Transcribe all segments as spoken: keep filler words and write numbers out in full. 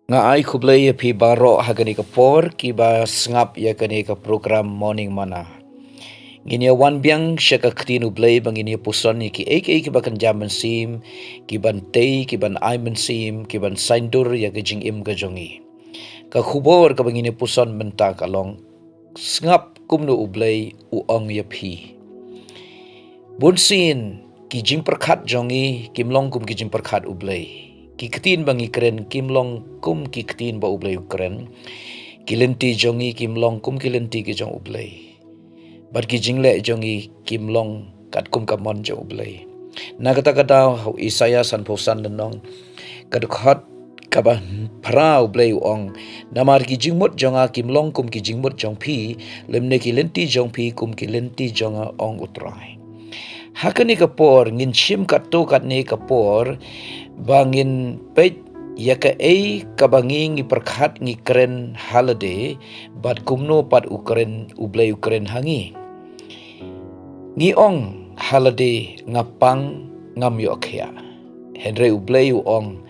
Nga ai khublei ïa phi baroh ha kane ka por kiba sngap ïa kane ka program Morning Manna. Ngin ïa wan biang sha ka ktien U Blei ba ngin ïa puson ïa kiei kiei kiba kynja mynsiem, kiban tei, kiban ai mynsiem, kiban saiñdur ïa ka jingim ka jong ngi. Ka khubor kaba ngin ïa puson mynta ka long, sngap kumno U Blei u ong ïa phi. Bunsien ki jingpyrkhat jong ngi kim long kum ki jingpyrkhat U Blei. Ki ktien ba ngi kren kim long kum ki ktien ba U Blei u kren. Ki lynti jong ngi kim long kum ki lynti ki jong U Blei. Bad ki jingleh jong ngi kim long katkum ka mon jong U Blei. Na kata ka daw ha u Isaïah sanphew san lynnong, ka dkhot kaba phra, U Blei u ong, namar ki jingmut jong nga kim long kum ki jingmut jong phi, lymne ki lynti jong phi kum ki lynti jong nga, ong U Trai. Ha kane ka por ngin shim katto katne ka por ba ngin peit ïa kaei kaba ngi ngi pyrkhat, ngi kren ha lade, bad kumno pat u kren, U Blei u kren ha ngi. Ngi ong ha lade, nga pang, ngam ïoh khiah. Hynrei U Blei u ong,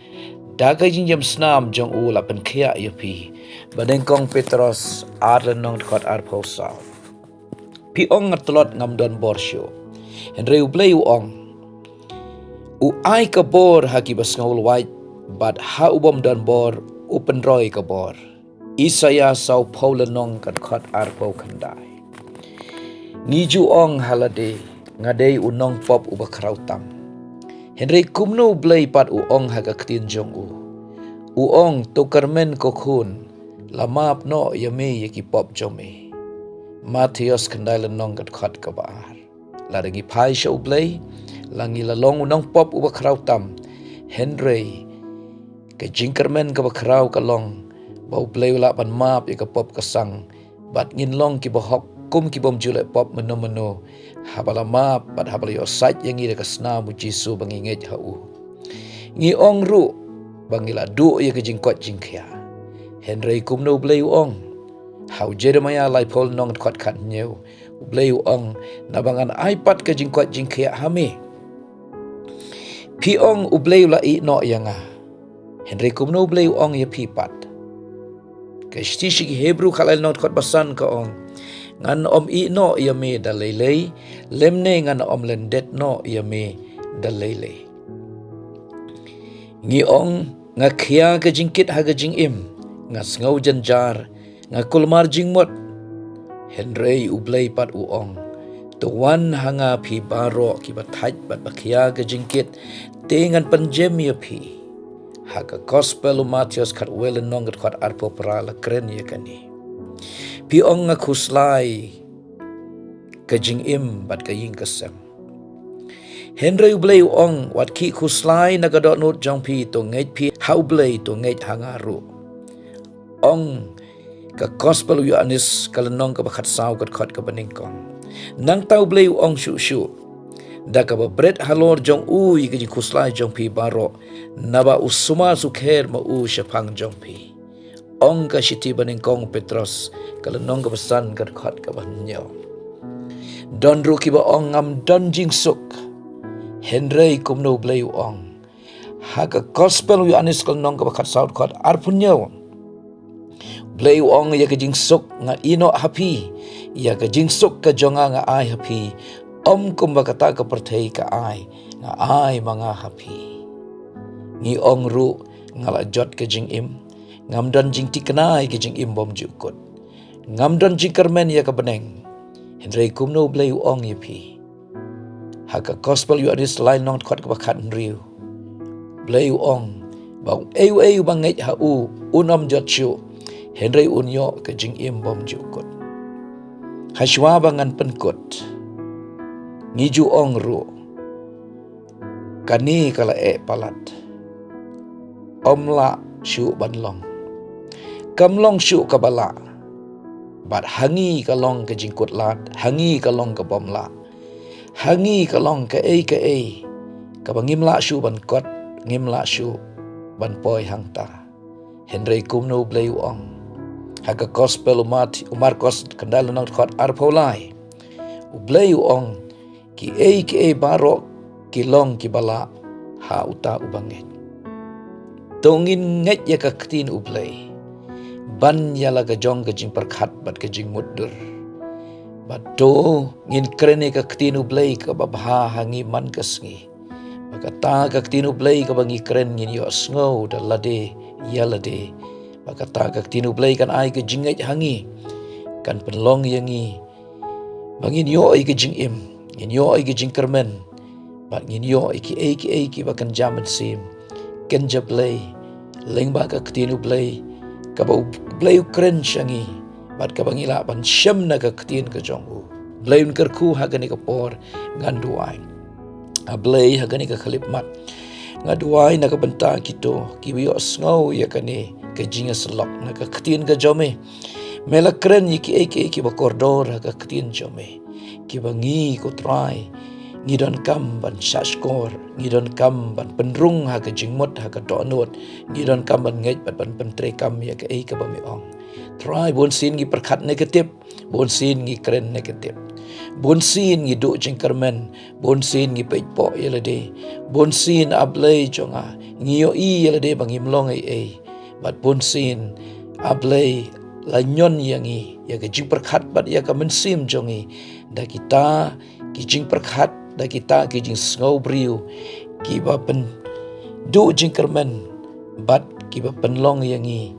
da ka jingïam snam jong u la pynkhiah ïa phi. Ba nyngkong Petros ar lynnong dkhot arphew saw. Phi ong, nga tlot, ngam don bor shuh. Hynrei U Blei u ong, u ai ka bor ha kiba sngew lwait, bad ha u bym don bor u pynroi ka bor. Isaïah sawphew lynnong ka dkhot arphew khyndai. Ngi ju ong ha lade, nga dei u nongpop uba khraw tam. Hynrei kumno U Blei pat u ong ha ka ktien jong u? U ong, to kyrmen ko khun, la map noh ïa me ïa ki pop jong me. Mathaios khyndai lynnong ka dkhot kaba ar. Lada ngi phai sha U Blei, la ngi la long u nongpop uba khraw tam, hynrei ka jingkyrmen kaba khraw ka long ba U Blei u lah ban map ïa ka pop ka sang, bad ngin long kiba hok kum ki bym ju leh pop mynno mynno, haba la map bad haba la ïoh sait ïa ngi da ka snam U Jisu ba ngi ngeit ha u. Ngi ong ruh ba ngi la duh ïa ka jingkoit jingkhiah. Hynrei kumno U Blei u ong? Ha u Jeremaïah laiphew lynnong dkhot khathynñiew, U Blei u ong, naba ngan ai pat ka jingkoit jingkhiah ha me. Phi ong, U Blei u la ïeh noh ïa nga. Hynrei kumno U Blei u ong ïa phi pat? Ka shithi sha ki Hebru khatlai lynnong dkhot ba san ka ong, ngan ym ïeh noh ïa me da lei lei, lymne ngan ym lyndet noh ïa me da lei lei. Ngi ong, nga khia ka jingkit ha ka jingim, nga sngew jynjar, nga kulmar jingmut. Hynrei U Blei pat u ong, to wan ha nga phi baroh kiba thait bad ba khia ka jingkit, te ngan pynjem ïa phi. Ha ka Gospel u Mathaios khatwei lynnong ka dkhot arphew phra la kren ïa kane. Phi ong, nga khuslai ka jingim bad ka ïing ka sem. Hynrei U Blei u ong, wat khih khuslai na ka dohnud jong phi, to ngeit phi ha U Blei, to ngeit ha nga ruh. Ong ka Gospel u Ïoannis ka lynnong kaba khatsaw ka dkhot kaba nyngkong. Nangta U Blei u ong shuh shuh, da kaba bret halor jong u ïa ka jingkhuslai jong phi baroh, naba u sumar sukher ma u shaphang jong phi. Ong ka shithi ba nyngkong Petros ka lynnong kaba san ka dkhot kaba hynñiew. Don ruh kiba ong, ngam don jingsuk. Hynrei kumno U Blei u ong? Ha ka Gospel u Ïoannis ka lynnong kaba khatsaw dkhot arphew hynñiew, U Blei u ong, ïa ka jingsuk nga ïeh noh ha phi, ïa ka jingsuk ka jong nga nga ai ha phi, ym kumba kata ka pyrthei ka ai, nga ai ma nga ha phi. Ngi ong ruh, nga la jot ka jingim, ngam don jingthikna ïa ka jingim bymjukut. Ngam don jingkyrmen ïa ka bneng. Hynrei kumno U Blei u ong ïa phi? Ha ka Gospel u Ïoannis lai lynnong dkhot kaba khathynriew, U Blei u ong, ba uei uei uba ngeit ha u un ym jot shuh, hynrei un ïoh ka jingim bymjukut. Hashwa ba ngan pynkut, ngi ju ong ruh, kane ka la eh palat. Ym lah shuh ban long. Kam long shuh kaba lah. Bad ha ngi ka long ka jingkut lad, ha ngi ka long ka bym lah. Ha ngi ka long kaei kaei kaba ngim lah shuh ban kot, ngim lah shuh ban poi hangta. Hynrei kumno U Blei u ong? Ha ka Gospel u Mat-, u Markos khyndai lynnong dkhot arphew lai, U Blei u ong, kiei kiei baroh ki long kiba lah ha uta uba ngeit. To ngin ngeit ïa ka ktien U Blei ban ïa la ka jong ka jingpyrkhat bad ka jingmutdur. Bad to ngin kren ïa ka ktien U Blei kaba bha ha ngi man ka sngi. Ba kata ka ktien U Blei kaba ngi kren ngin ïohsngew da lade ïa lade. Ba kata ka ktien U Blei kan ai ka jingngeit ha ngi, kan pynlong ïa ngi ba ngin ïoh ïa ka jingim, ngin ïoh ïa ka jingkyrmen, bad ngin ïoh ïa kiei kiei kiba kynja mynsiem, kynja Blei, lyngba ka ktien U Blei kaba U Blei u kren sha ngi, bad kaba ngi lah ban shem na ka ktien ka jong u. Blei un kyrkhu ha kane ka por. Ngan duwai. A Blei, ha kane ka khyllipmat nga duwai na ka bynta kito kiba ïohsngew ïa kane ka jingïasyllok na ka ktien ka jong me. Me la kren ïa kiei kiei kiba kordor ha ka ktien jong me, kiba ngi, ko Trai, ngi donkam ban shahshkor, ngi donkam ban pynrung ha ka jingmut, ha ka dohnud, ngi donkam ban ngeit bad ban pyntreikam ïa kaei kaba me ong. Trai, bunsien ngi pyrkhat negative, bunsien ngi kren negative, bunsien ngi duh jingkyrmen, bunsien ngi peit poh ïa lade, bunsien, A Blei jong nga, ngi ïohi ïa lade ba ngim long ei ei. Bad bunsien, A Blei, la ñion ïa ngi ïa ka jingpyrkhat bad ïa ka mynsiem jong ngi da kita ki jingpyrkhat, da kita ki jingsngew briew kiba pynduh jingkyrmen bad kiba pynlong ïa ngi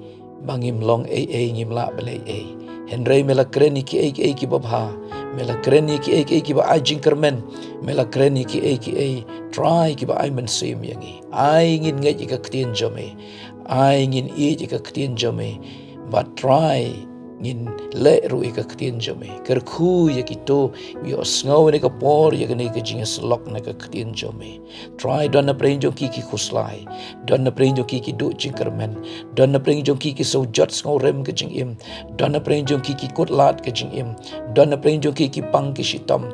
ba ngim long ei ei, ngim lah ban ei ei. Hynrei me la kren ïa kiei kiei kiba bha, me la kren ïa kiei kiei kiba ai jingkyrmen, me la kren ïa kiei kiei, Trai, kiba ai mynsiem ïa ngi. Ai ngin ngeit ïa ka ktien jong me, ai ngin ïeit ïa ka ktien jong me, bad Trai, ngin leh ruh ïa ka ktien jong me. Kyrkhu ïa kito ba ïohsngew ha kane ka por ïa kane ka jingïasyllok na ka ktien jong me. Trai, don napdeng jong ki ki khuslai, don napdeng jong ki ki duh jingkyrmen, don napdeng jong ki ki sngewjot sngewrem ka jingim, don napdeng jong ki ki kut lad ka jingim, don napdeng jong ki ki pang ki shitom,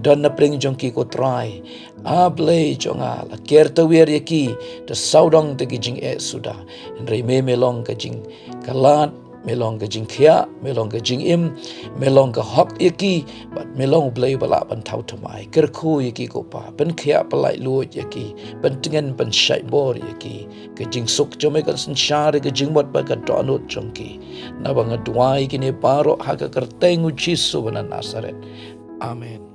don napdeng jong ki, ko Trai, A Blei jong nga, la ker tawiar ïa ki da sawdong da ki jingeh suda. Hynrei me, me long ka jingkylla, me long ka jingkhiah, me long ka jingim, me long ka hok ïa ki, bad me long U Blei ba lah ban thaw thymmai. Kyrkhu ïa ki, ko Pa, pynkhiah pyllait luid ïa ki, pyntngen pynshait bor ïa ki. Ka jingsuk jong me kan synshar ïa ka jingmut bad ka dohnud jong ki. Naba nga duwai kine baroh ha ka kyrteng U Jisu ba na Nasaret. Amen.